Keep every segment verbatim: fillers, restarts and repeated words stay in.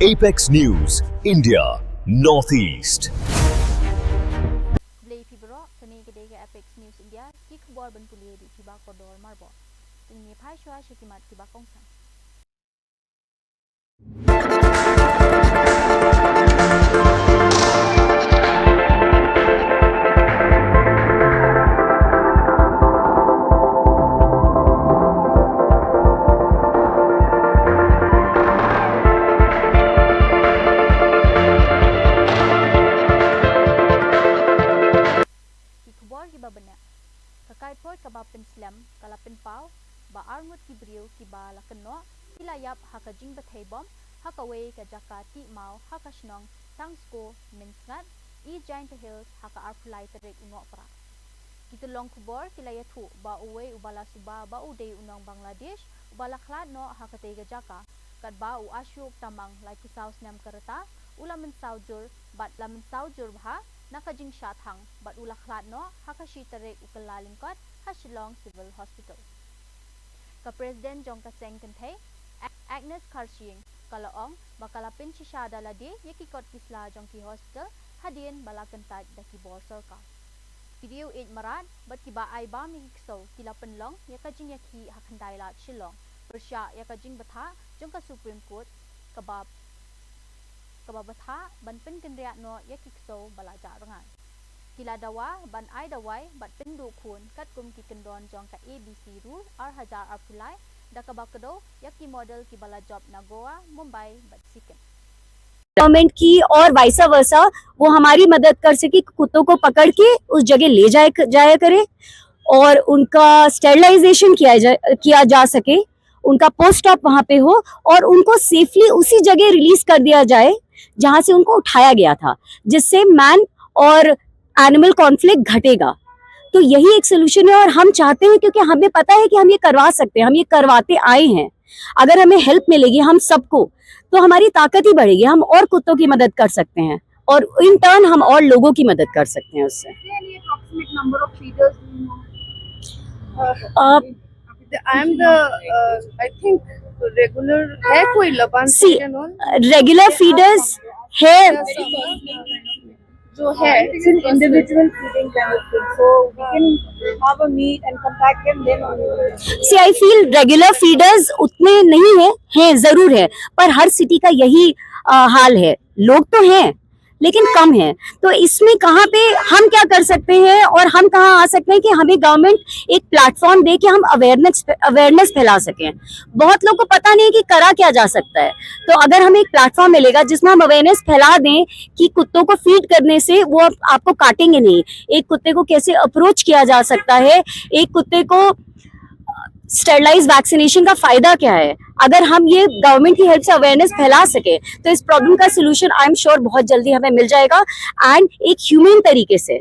Apex News, India, Northeast. Blei phi baroh, kane ka dei ka Apex News India, ki khubor ban pule da i Bah Kordor Marbot. Te ngin ïa phai shuwa sha ki mat ki ba kongsan. Ki khubor ki ba bniah. Ka kaiphod ka ba pynslem ka la pynpaw ba arngut ki briew ki ba la kynnoh ki la ïap ha ka jingbthei bom ha kawei ka jaka tih maw ha ka shnong Tangsko Mynsngat, East Jaintia Hills, ha ka arphew lai tarik u Nohprah. Ki tyllong khubor ki la ïathuh ba uwei u ba la suba ba u dei u nong Bangladesh u ba la khlad noh ha katei ka jaka, katba u Ashok Tamang, laiphew saw snem ka rta, u la mynsaw jur bad la mynsaw jur bha na ka jingshah thang bad u la khlad noh ha ka shi tarik u Kyllalyngkot ha Shillong Civil Hospital. Ka President jong ka seng kynthei, Ag-, Agnes Kharshiing, ka la ong ba ka la pynshisha da lade ïa ki kot ki sla jong ki hospital hadien ba la kyntait da ki bor sorkar. Ki riew ïeit mrad bad ki ba ai bam ïa ki ksew ki la pynlong ïa ka jingïakhih ha Khyndailad Shillong pyrshah ïa ka jingbthah jong ka Supreme Court ka ba, ka ba bthah ban pynkynriah noh ïa ki ksew ba la jah rngai. Ki la dawa ban ai dawai bad pynduh khun katkum ki kyndon jong ka A B C Rule ar hajar arphew lai da kaba kdew ïa ki model ki ba la jop na Goa, Mumbai bad Sikkim. गवर्नमेंट की और वाइस वर्सा, वो हमारी मदद कर सके, कुत्तों को पकड़ के उस जगह ले जाए, जाया करें और उनका स्टेरिलाइजेशन किया जा, किया जा सके, उनका पोस्ट ऑप वहाँ पे हो और उनको सेफली उसी जगह रिलीज कर दिया जाए जहाँ से उनको उठाया गया था, जिससे मैन और एनिमल कॉन्फ्लिक्ट घटेगा। तो यही एक सोल्यूशन है और हम चाहते हैं, क्योंकि हमें पता है कि हम ये करवा सकते हैं, हम ये करवाते आए हैं। अगर हमें हेल्प मिलेगी हम सबको, तो हमारी ताकत ही बढ़ेगी, हम और कुत्तों की मदद कर सकते हैं और इन टर्न हम और लोगों की मदद कर सकते हैं उससे। Any approximate number of feeders do you know? Uh, I am the, uh, I think, regular है कोई लबान सी, रेगुलर फीडर्स है जो है, it's an individual feeding kind of thing. So we can have a meet and contact them then only. See, I feel regular feeders उतने नहीं हैं, हैं, जरूर हैं, पर हर सिटी का यही, अ, हाल है। लोग तो हैं, लेकिन कम हैं। तो इसमें कहाँ पे हम क्या कर सकते हैं और हम कहाँ आ सकते हैं कि हमें गवर्नमेंट एक प्लेटफॉर्म दे कि हम अवेयरनेस, अवेयरनेस फैला सकें। बहुत लोग को पता नहीं कि करा क्या जा सकता है। तो अगर हमें एक प्लेटफॉर्म मिलेगा जिसमें हम अवेयरनेस फैला दें कि कुत्तों को फीड करने से वो आप, आपको काटेंगे नहीं, एक कुत्ते को कैसे अप्रोच किया जा सकता है, एक कुत्ते को स्टेरलाइज वैक्सीनेशन का फायदा क्या है, अगर हम ये गवर्नमेंट की हेल्प से अवेयरनेस फैला सके तो इस प्रॉब्लम का सोल्यूशन, आई एम श्योर, बहुत जल्दी हमें मिल जाएगा। एंड एक ह्यूमन तरीके से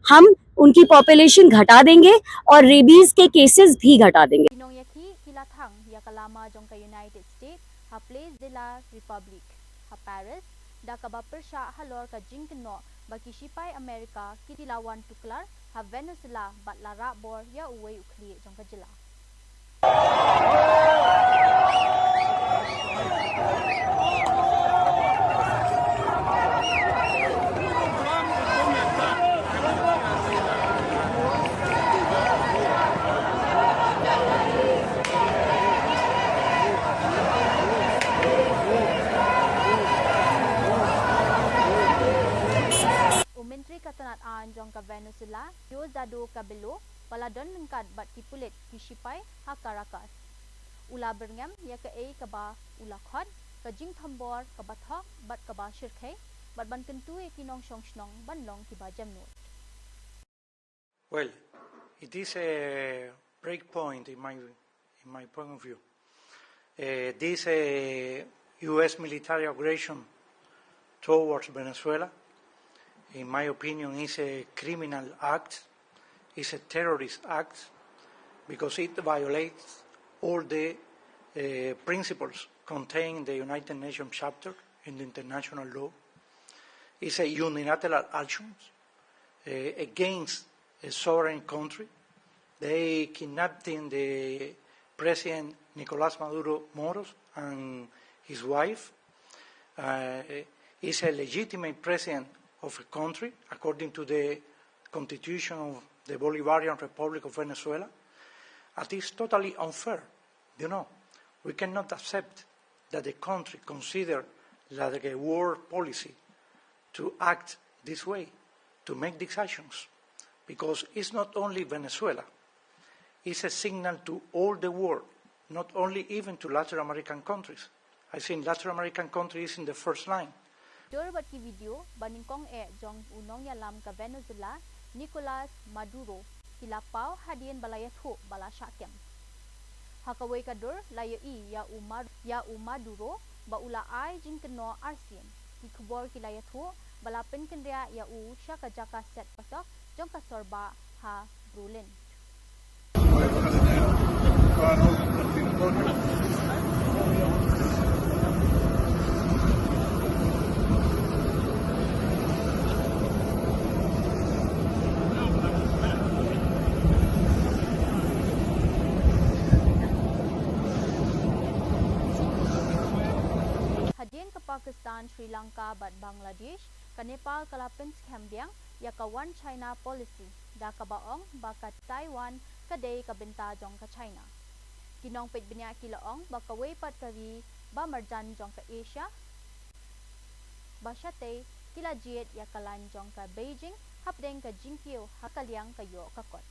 हम उनकी पॉपुलेशन घटा देंगे और रेबीज के केसेस भी घटा देंगे। Ki nongïakhih ki la thang ïa ka lama jong ka United States ha Place de la République ha Paris da kaba pyrshah halor ka jingkynnoh ba ki shipai Amerika ki la wan tuklar ha Venezuela bad la rah bor ïa uwei u khlieh jong ka jylla. U Myntri ka tnat aiñ jong ka Venezuela, Diosdado Cabello, ba la don ryngkat bad ki pulit ki shipai ha Caracas, u la byrngem ïa kaei kaba u la khot ka jingthombor kaba thok bad kaba shyrkhei bad ban kyntu ïa ki nongshong shnong ban long kiba jemnud. Well, it is a break point in my, in my point of view. Uh, this, uh, U S military aggression towards Venezuela, in my opinion, is a criminal act, is a terrorist act, because it violates all the, uh, principles contained in the United Nations Charter and international law. It's a unilateral action, uh, against a sovereign country. They kidnapping the President Nicolas Maduro Moros and his wife. uh, is a legitimate president of a country according to the constitution of the Bolivarian Republic of Venezuela, it is totally unfair. You know, we cannot accept that the country consider like a war policy to act this way, to make these actions, because it's not only Venezuela, it's a signal to all the world, not only even to Latin American countries. I think Latin American countries in the first line. Dur bad ki video ba nyngkong eh jong u nongïalam ka Venezuela, Nicolas Maduro, ki la paw hadien ba la ïathuh ba la shah kem. Ha kawei ka dur la ïohi ïa u Mar-, ïa u Maduro ba u la ai jingkynnoh arsien. Ki khubor ki la ïathuh ba la pynkynriah ïa u sha ka jaka set patok jong ka sorbah ha Berlin. Hadien ka Pakistan, Sri Lanka bad Bangladesh, ka Nepal ka la pynskhem biang ïa ka One China Policy, da kaba ong ba ka Taiwan ka dei ka bynta jong ka China. Ki nongpeit bniah ki la ong ba kawei pat ka ri ba marjan jong ka Asia ba shatei ki la jied ïa ka lain jong ka Beijing hapdeng ka jingkiew ha ka liang ka ïoh ka kot.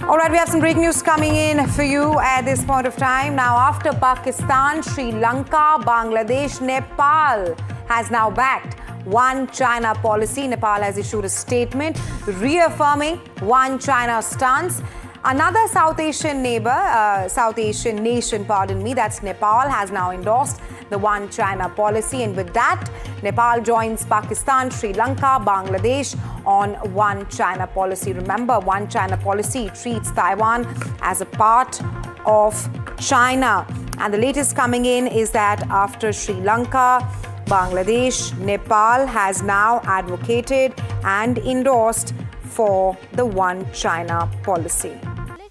All right, we have some breaking news coming in for you at this point of time. Now, after Pakistan, Sri Lanka, Bangladesh, Nepal has now backed One China policy. Nepal has issued a statement reaffirming One China stance. Another South Asian neighbor, uh, South Asian nation, pardon me, that's Nepal, has now endorsed the One China policy. And with that, Nepal joins Pakistan, Sri Lanka, Bangladesh on One China policy. Remember, One China policy treats Taiwan as a part of China. And the latest coming in is that after Sri Lanka, Bangladesh, Nepal has now advocated and endorsed for the One China policy.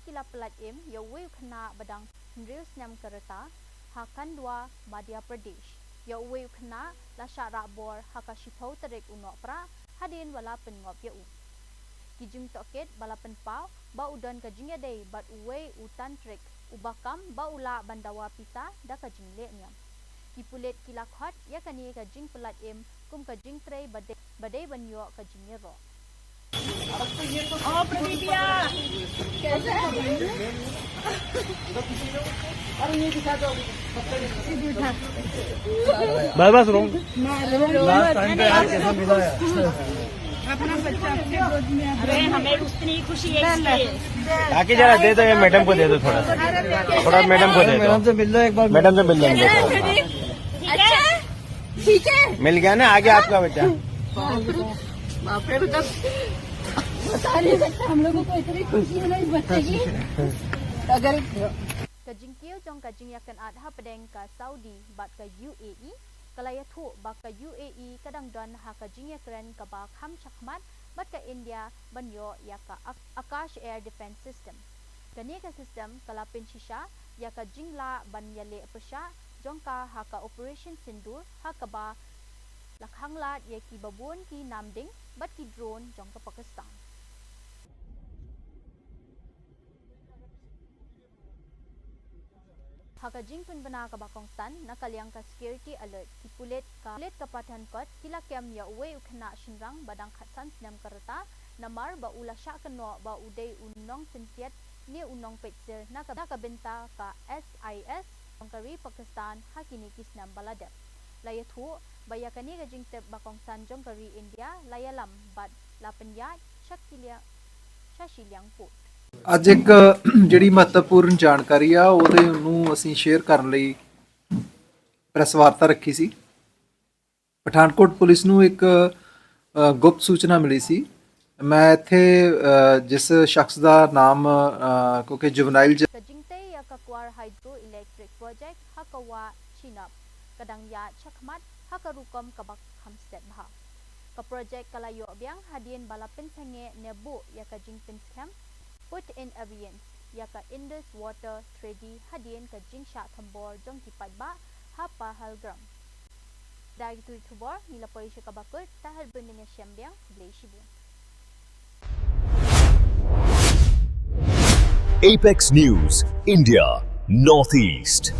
Ki la pynlait im ïa uwei u khynnah ba dang hynriew snem ka rta ha Khandwa, Madhya Pradesh. Ïa uwei u khynnah la shah rah bor ha ka shiphew tarik u Nohprah hadien ba la pynngop ïa u. Ki jingtohkit ba la pynpaw ba u don ka jingïadei bad uwei u tantrik uba kam ba u lah ban dawa pisa da ka jingleh niam. Ki pulit ki la khot ïa kane ka jingpynlait im kum ka jingtrei ba dei, ba dei ban ïoh ka jingïaroh. ओ प्रदीपिया, कैसे है? बस बस रोंग। लास्ट टाइम पे यार कैसे मिला यार? अपना बच्चा अपने गोद में। अरे हमें उतनी खुशी है इसलिए। आके जरा दे दो ये मैडम को दे दो थोड़ा सा। थोड़ा मैडम को दे दो। मैडम से मिल लो एक बार। मैडम से मिल लेंगे। ठीक है? मिल गया ना आगे आपका बच्चा। बाप रे, मतलब बता नहीं सकते हम लोगों को इतनी खुशी है ना इस बच्चे की। अगर Ka jingkiew jong ka jingïakynad hapdeng ka Saudi bad ka U A E, ka la ïathuh ba ka U A E ka dang don ha ka jingïakren kaba kham shakhmat bad ka India ban ïoh ïa ka Ak-, Akash Air Defense System. Kane ka system ka la pynshisha ïa ka jinglah ban ïaleh pyrshah jong ka ha ka Operation Sindoor, ha kaba la khanglad ïa ki babun ki namding bad ki drone jong ka Pakistan. Ha ka jingpynbna kaba kongsan na ka liang ka security alert, ki pulit ka, pulit ka Pathankot ki la kem ïa uwei u khynnah shynrang ba dang khatsan snem ka rta, namar ba u la shah kynnoh ba u dei u nongpyntiat ne u nongpeitsir na ka, na ka bynta ka S I S jong ka ri Pakistan ha kine ki snem ba la dep. La ïathuh ba ïa kane ka jingtip ba kongsan jong ka ri India la ïalam bad la pynïaid sha ki liang, sha shiliang pud. ਅੱਜ ਇੱਕ ਜਿਹੜੀ ਮਹੱਤਵਪੂਰਨ ਜਾਣਕਾਰੀ ਆ, ਉਹਦੇ ਨੂੰ ਅਸੀਂ ਸ਼ੇਅਰ ਕਰਨ ਲਈ ਪ੍ਰੈਸ ਵਾਰਤਾ ਰੱਖੀ ਸੀ। ਪਠਾਨਕੋਟ ਪੁਲਿਸ ਨੂੰ ਇੱਕ, ਅ, ਗੁਪਤ ਸੂਚਨਾ ਮਿਲੀ ਸੀ। ਮੈਂ ਇੱਥੇ, ਅ, ਜਿਸ ਸ਼ਖਸ ਦਾ ਨਾਮ, ਅ, ਕਿਉਂਕਿ ਜੁਵਨਾਈਲ ਜ- Ka jingtei ïa ka Kwar Hydroelectric Project ha ka wah Chenab ka dang ïaid shakhmat ha ka rukom kaba kham stet bha. Ka project ka la ïoh biang hadien ba la pynsangeh ne buh ïa ka jingpynskhem, put in abeyance, ïa ka Indus Water Treaty hadien ka jingshah thombor jong ki paidbah ha Pahalgam. Da kito ki khubor ngi la poi sha kaba kut, taher bun ban ïashem biang, khublei shibun. Apex News, India, Northeast.